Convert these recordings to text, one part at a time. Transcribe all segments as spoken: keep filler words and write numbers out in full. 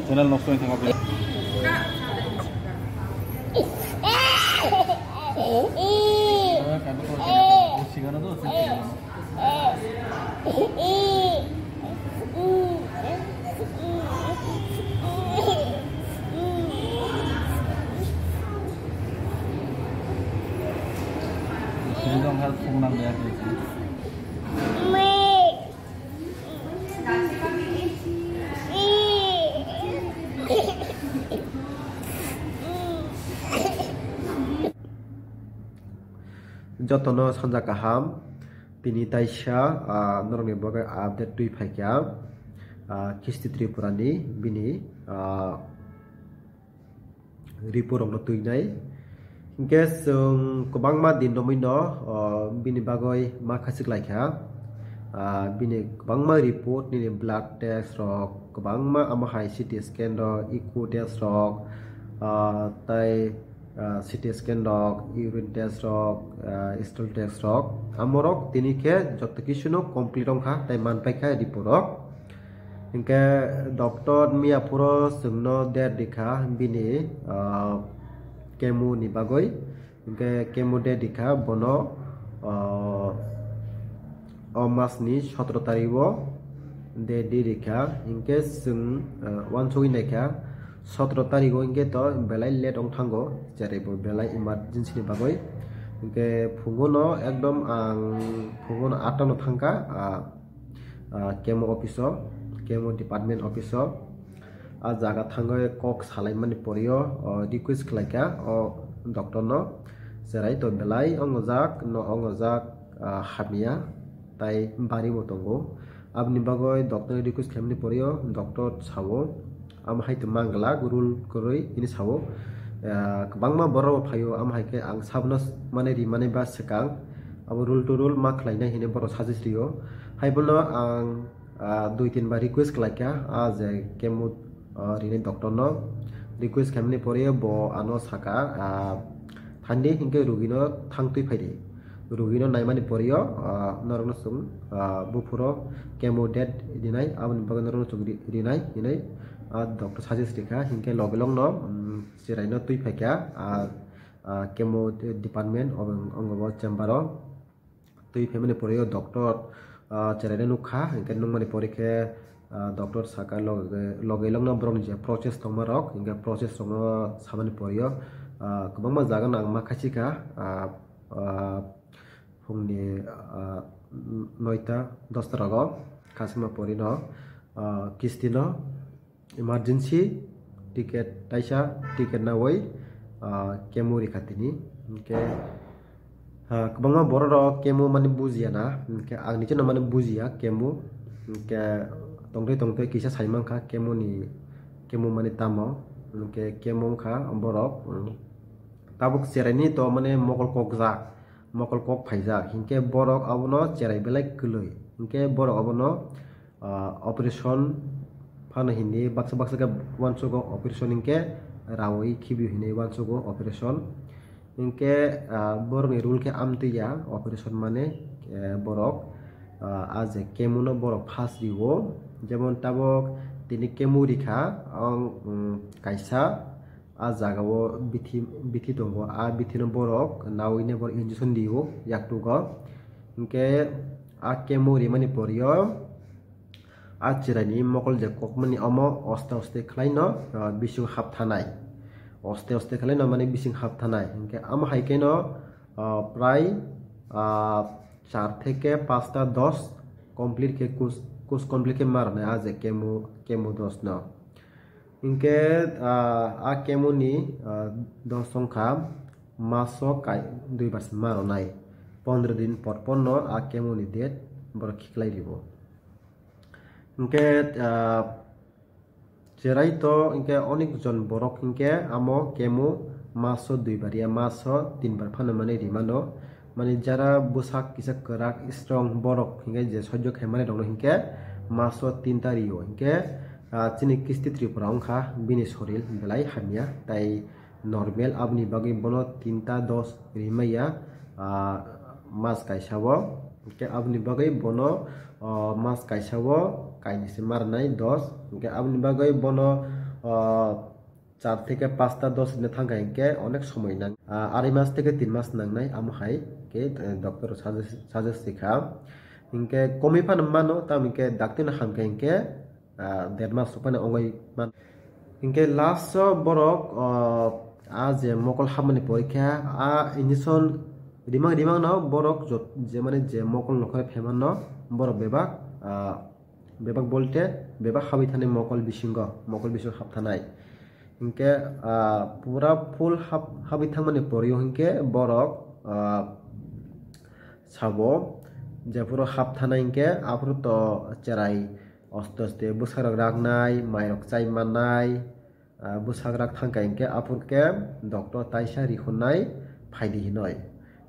Channel nosto wngkha khe. Sini dong, harus pengenang ya. Jotono sanja kaham. Tini taisa, ah, norokni bagwi update twi phaikha, ah, Kisti Tripurani bini, ah, report rokno twinai. Hinkhe chwng kwbangma din romwino, o, bini bagwi ma khachik laikha. Ah, bini kwbangma report, nini blood test rok kwbangma, amo hai C T scan rok, echo test rok, ah, tai, ah, C T scan rok, urine test rok, ah, stool test rok, amorok tini khe joto kisuno complete wngkha, tai manpaikha report rok. Hinkhe doctor miya phuro chwngno der rikha bini, ah, chemo ni bagwi. Hinkhe chemo der rikha bono, ah, o masni sotro tarigo der di rikha. Hinkhe chwng, ah, uansugwi naikha sotro tarigo hinkhe to belai late wng thango, cheraibo belai emergency ni bagwi. Hinkhe phungo no ekdom ang phungo no atta no thangkha, ah, ah, chemo office o, chemo department office o. Ah jaga thangwi kok salaimani porio, o, request khlaikha o doctor no, cherai to belai ongojak, no ongojak, ah, hamya, tai bari bo tongo. Aboni bagwi doctor ni request khlaimani porio doctor sao, amo hai to manglak rule kwrwi hini sao. Ah, kwbangma borok bo phaio, amo hai khe ang sabno mane rimani ba swkang, abo rule to rule ma khlainai hini borok suggest rio. Hai bono ang, ah, dui tin bar request khlaikha, ah, je chemo, ah, rini doctor no request khaimani pore bo ano saka, ah, thandi hinkhe rugino thangtwi phaidi. Rugino naimani poreo, ah, norokno chwng, ah, buphuro chemo date rinai, aboni bagwi norokno chwng ri-, rinai hinwi, ah, doctor suggest rikha, hinkhe loge logno, um, cheraino twi phaikha, ah, ah, chemo department, obo, ongo bo chamber o. Twi phaimani poreo doctor, ah, cheraino nukha, hinkhe nukmani pore khe, ah, doctor saka loge, loge logno borokni je process tongmarok, hinkhe process rokno samani poreo, ah, kwbangma jaga no ang ma khachikha, ah, ah, phungni, ah, noita dosta rogo khachikma porino, ah, kistino. Emergency ticket taisa ticket nawi, ah, chemo rikha tini. Hinkhe, ah, kwbangma borok rok chemo mani bujiya na, hinkhe ang nicheno mani bujiya chemo, hinkhe tongtwi tongtwi kisa sai mankha chemo ni, chemo mani tamo, hinkhe chemo wngkha borok, mm, tabuk cheraini to mane mokol kokjak, mokol kok phaijak, hinkhe borok abono cherai belai kwlwi, hinkhe borok abono ah, operation phano hindi baksa baksa khe uansugo operation hinkhe rawi khibi hinwi uansugo operation. Hinkhe, ah, borokni rule khe amtwi ya operation mane, eh, borok, ah, a je chemo no borok first rio, jemon tabok tini chemo rikha, ang, mm, kaisa, ah jaga o bithi, bithi tongo, ah bithi no borok nawi ne borok injection rio yaktugo. Hinkhe ah chemo rimani poreo ah cheraini mokol je kokmani omo oste oste khlaino, ah, bising hapthanai. Oste oste khlaino mane bising hapthanai. Hinkhe amo hai kheno, ah, prai, ah, char theke pasta dos complete khe kus, kus complete khe marnai ah je chemo, chemo dos no. Hinkhe, ah, a chemo ni, ah, dos wngkha maso kai dui bar se ma rwnai, pondro din por por no a chemo ni date borok khiklai ribo. Hinkhe, ah, cherai to hinkhe onek jon borok hinkhe amo chemo maso dui bar ya maso tin bar phano mani rimano. Mani jara bwsak kisa kwrak strong borok hinkhe je sojjo khaimani rokno hinkhe maso tinta rio hinkhe, ah, chini Kisti Tripura wngkha bini sorir belai hamya tai normal, aboni bagwi bono tinta dos rimaya, ah, mas kaisa o hinkhe aboni bagwi bono, ah, mas kaisa o kainwi se marnai dos hinkhe aboni bagwi bono, Ah, char theke pasta dos din thangkha hinkhe onek somoi nang. Ah, arai mas theke tin mas nangnai, amo hai khe, eh, doctor suggest, suggest rikha. Hinkhe komwi phano mano, tamo hinkhe dakti no hamkha hinkhe, ah, der mas rok phano ongoi man. Hinkhe last o borok, ah, a je mokol hapmani porikha, a injection rimang rimang no borok jot-, je mane je mokol nokhore pheman no borok bebak, ah, bebak bolte bebak habwi thani mokol bisingo, mokol bisingo hapthanai. Hinkhe, ah, pura full hap-, habwi thangmani poryo hinkhe borok, ah, sabo jephuru hapthanai hinkhe aphuru to cherai aste aste bwsarok raknai, mairok chai mannai, ah, bwsak rak thangkha hinkhe aphuru khe doctor taisa rihornai phaidi hinoi.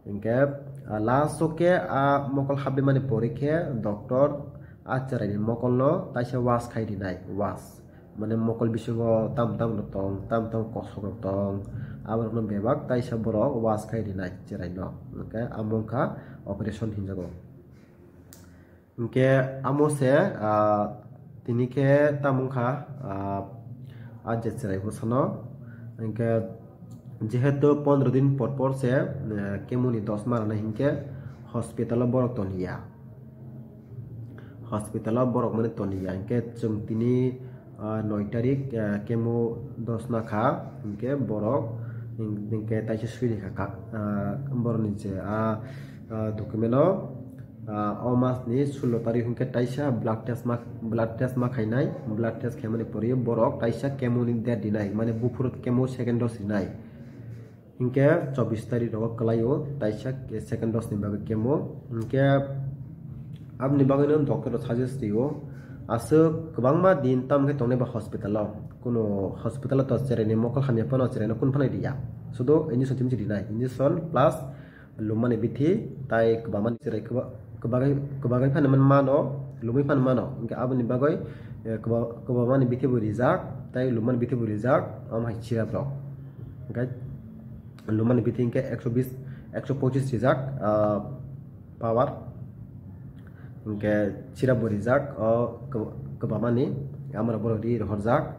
Hinkhe, ah, last o khe a mokol hapdimani pori khe doctor a cheraini mokolno taisa wash khai rinai, wash. Mane mokol bisingo tam tam rok tong, tam tam kosok rok tong, aborokno bebak taisa borok wash khai rinai cheraino. Hinkhe amo wngkha operation hinjago. Hinkhe amo se, ah, tini khe tamo wngkha, ah, a je cherai bwsano. Hinkhe jehetu pondro din por por se, eh, chemo ni dosma rwnai hinkhe hospital o borok toniya. Hospital o borok mani toniya. Hinkhe chwng tini, ah, noi tarik, ah, chemo dosna kha, hinkhe borok, hing-, hinkhe taisa suri kha, ah, borokni je, ah, ah, document o, ah, o mas ni sullo tarik hinkhe taisa blood test ma, blood test ma khainai, blood test khaimani pore borok taisa chemo ni date rinai, mane buphuru chemo second dose rinai. Hinkhe chobbish tarik rogo kwlaio taisa second dose ni bagwi chemo. Hinkhe aboni bagwino doctor rok suggest rio, aswk kwbangma din tam khe tongnai ba hospital o, kuno hospital o to cheraini mokol hamya phano cheraino kun phano riya, sudo injection twi rinai, injection plus lumani bithi tai kwbangmani cherai kwba-, kwbagai, kwbagai phano mano, lumwi phano mano. Hinkhe aboni bagwi, eh, kwba-, kwbangmani bithi bo rijak, tai lumani bithi bo rijak, omo hai chirap rok. Hinkhe lumani bithi hinkhe ekso bis, ekso pochis rijak, ah, power. Hinkhe chirap bo rijak, o kwba-, kwbangmani, amrok borok ri rohorjak.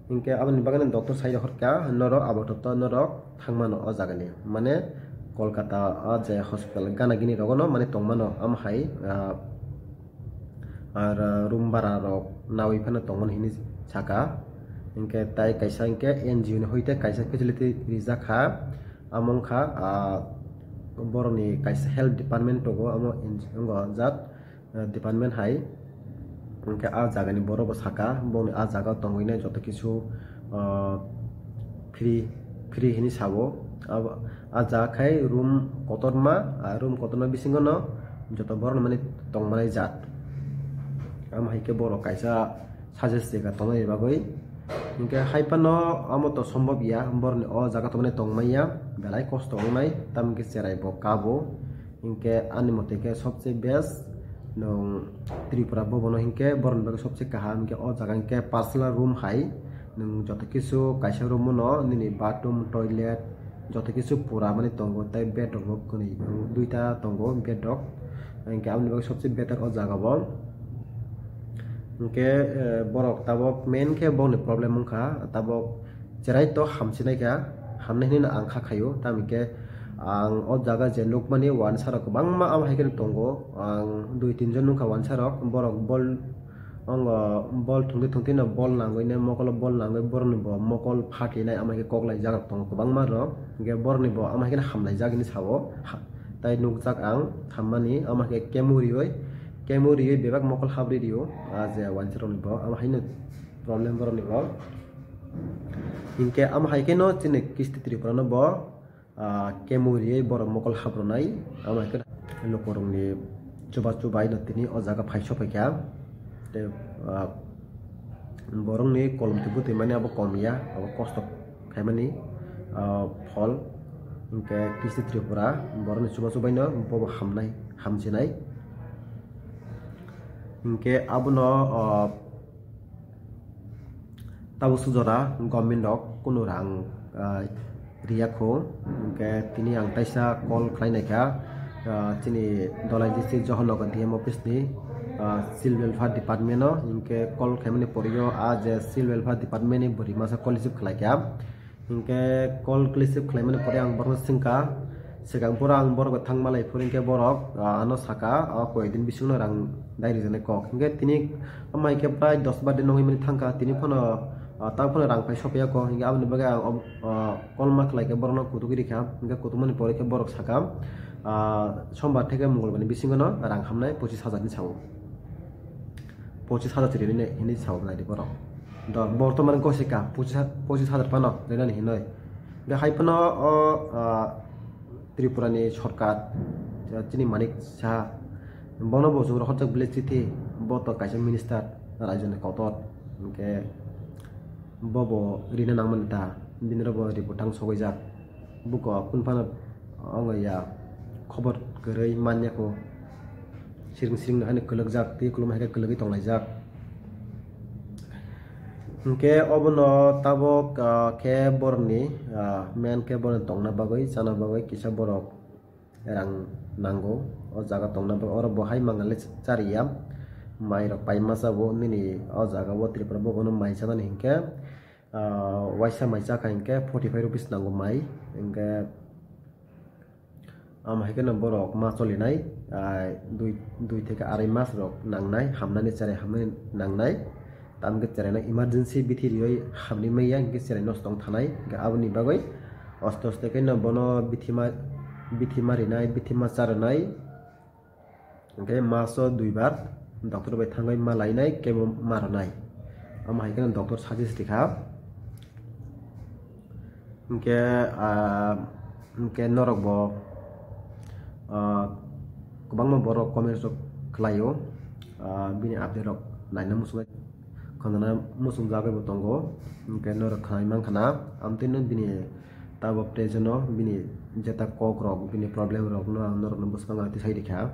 Hinkhe aboni bagwi doctor sai rohorkha, norok abo doctor norok thangmano o jagani. Mane Kolkata o je hospital gana gini rogono mane tongmano, omo hai, ah, ar, ah, room bara rok nawi phano tongmani hinwi saka. Hinkhe tai kaisa hinkhe N G O ni hoite kaisa facility rijak kha. Amo wngkha, ah, borokni kaisa health department tongo, amo N G O wngkha jat. Ah, department hai. Hinkhe ah jagani borok bo saka, boni ah jaga tongwi nai joto kisu, ah, free, free hinwi sabo. Abo, ah jaga khai room kotorma, ah, room kotorma bisingo no joto borok no mani tongmanai jat. Amo hai khe borok kaisa suggest rega tongnai bagwi. Hinkhe hai phano amo to sombab ya, borokni o jaga tongmani tongmaya, belai kosto wngnai, tamokhe cherai bo kabo. Hinkhe ani mote khe sobse best nwng Tripura bobono hinkhe borokni bagwi sobse kaham hinkhe o jaga hinkhe personal room hai nwng joto kisu kaisa room no nini bathroom, toilet joto kisu pura mani tongo tei bed rok bo kwnwi duita tongo bed rok hinkhe aboni bagwi sobse better o jaga bo hinkhe, eh, borok tabok main khe bokni problem wngkha tabok. Cherai to hamsinai kha, hamnai hinwi no ang kha khaio, tamo hinkhe ang o jaga je nukmani wansa rok kwbangma amo hai kheno tongo, ang dui tin jon nukha wansa rok, borok bol, ongo bol thungwi thungwi no bol nangwi no mokolo bol nangwi borokni bo mokol phatinai amo hai khe koklai jak rok tongo kwbangma rok, hinkhe borokni bo amo hai kheno hamlaijak hinwi sao, ha, tai nukjak ang hammani amo hai khe chemo riwi, chemo riwi bebak mokol habri rio, ah, je wansa rokni bo amo haino problem borokni bo. Hinkhe amo hai kheno chini kisti Tripura no bo, ah, chemo riwi borok mokol habronai. Amo hai kheno lukurokni chuba chubai no tini o jaga phai sophaikha. Tei, ah, borokni kolom twi bwtwi mani abo kom ya, abo kosto khaimani, ah, phol. Hinkhe kisti Tripura borokni chuba chubai no bobo hamnai, hamsinai. Hinkhe abono, ah, Tabuk sujora government rok kunu rang, ah, riya kho, hinkhe tini ang taisa call khlai naikha, ah, chini Dholai district Johornagar D M office ni, ah, Child Welfare Department o, hinkhe call khaimani pore o, ah, je Child Welfare Department ni bwrwi masa call receive khlai kha. Hinkhe call receive khlaimani pore ang borokno swngkha, swkang phuru ang borok bai thangma lai phuru hinkhe borok, ah, ano saka, o koi din bisingno rang dai rijani kok. Hinkhe tini ama hinkhe prai dos bar din wngwi mani thangkha, tini phano, ah, tang phano rang phai sopya kok, hinkhe aboni bagwi ang, ah, call ma khlai khe borokno kutuk rikha, hinkhe kutukmani pore khe borok saka, ah, sombar theke mongolbar ni bisingo no rang hamnai pochis hajar ni sao. Pochis hajar se rinai hinwi sao naidi borok. Do bortoman gosika pochis ha-, pochis hajar phano rinani hinwi. Hinkhe hai phano o, ah, Tripura ni sorkar, ah, chini Manik Saha, bono bo jora horjak village chithi, bo to kaisa minister, raijoni kotor. Hinkhe bo bo rina nangmani ta, bini rok bo report thang sogwijak. Buko kunu phano wngo ya, khobor kwrwi manya kho. Siring siring no haino kwlwkjak, twi kwlwma hai khe kwlwgwi tonglaijak. Hinkhe obono tabuk, ah, khe borokni, ah, main khe borokni tongna bagwi, chana bagwi kisa borok rang nango. O jaga tongna bagwi oro bo hai mangale chariya. Mai rok pai masa bo nini o jaga o Tripura bo bono mai chanani hinkhe, ah, waisa mai chakha hinkhe forty five rupees nango mai. Hinkhe, ama hai kheno borok ma cholinai, ah, dui, dui theke arai mas rok nangnai, hamnani cherai hamnani nangnai. Tamokhe cherai no emergency bithi riwi hamni manya hinkhe cherai nosto wng thanai. Hinkhe aboni bagwi aste aste khe no bono bithi ma, bithi ma rinai, bithi ma cha rwnai. Hinkhe maso duibar doctor bai thangwi ma lainai, kebo ma rwnai. Omo hai kheno doctor suggest rikha. Hinkhe, ah, hinkhe norok bo, ah, kwbangma borok comment rok khlaio, ah, bini update rok naina muchungnai, khwnana muchungjagwi bo tongo. Hinkhe norok khnai mankha na, amtwino bini tabuk tei jeno bini jeta kok rok, bini problem rok no ang norok no bwskango twi sai rikha.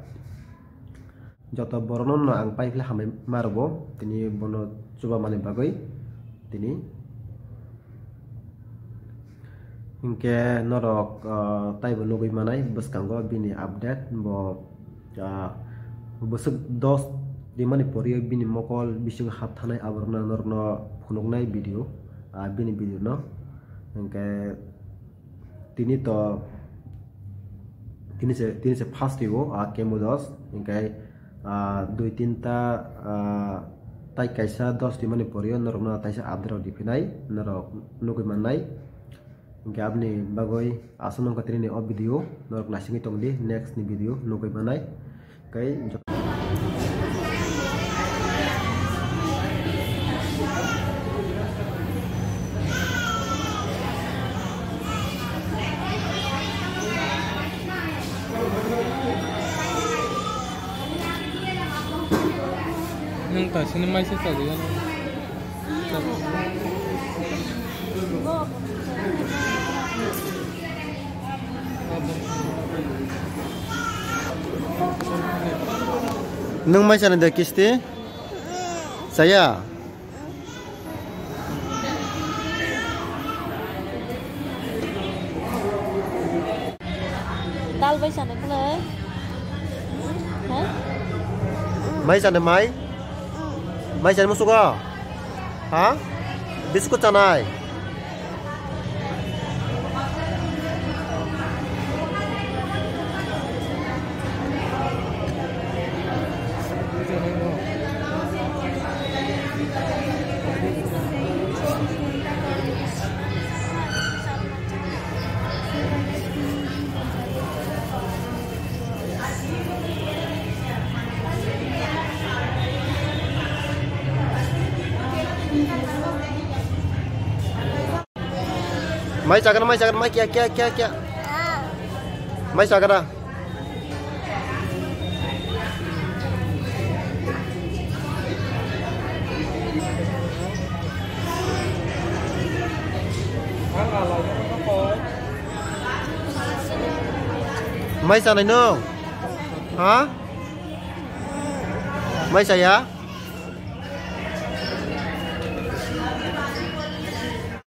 Joto borokno no ang pai phile hambai ma rwgo, tini bono chuba mani bagwi tini. Hinkhe norok, ah, taibo nugwi manai bwskango bini update, bo, ah, bwswk dos rimani poriyo bini mokol bisingo hap thanai, aborokno norokno phunuknai video, ah, bini video no. Hinkhe tini to, tini se, tini se first riwo, ah, kemo dos, hinkhe, ah, dui tinta, ah, tai kaisa dos rimani poriyo norokno taisa update rok riphinai, norok nugwi mannai. Hinkhe aboni bagwi aswk nongkha tini o video, norok naisingwi tongdi, next ni video nugwi mannai. Kai. Nung ta sini mai se tadi kan. Nwng mai chana de kisti? Chaya? Dal bai chana khwlai? Ha? Mai chana mai? Mai chana musugo? Ha? Biscuit chanai? Mai chakra, mai chakra, mai kia, kia, kia, kia. Mai chakra. Mai chanai no? Ha? Mai chaya?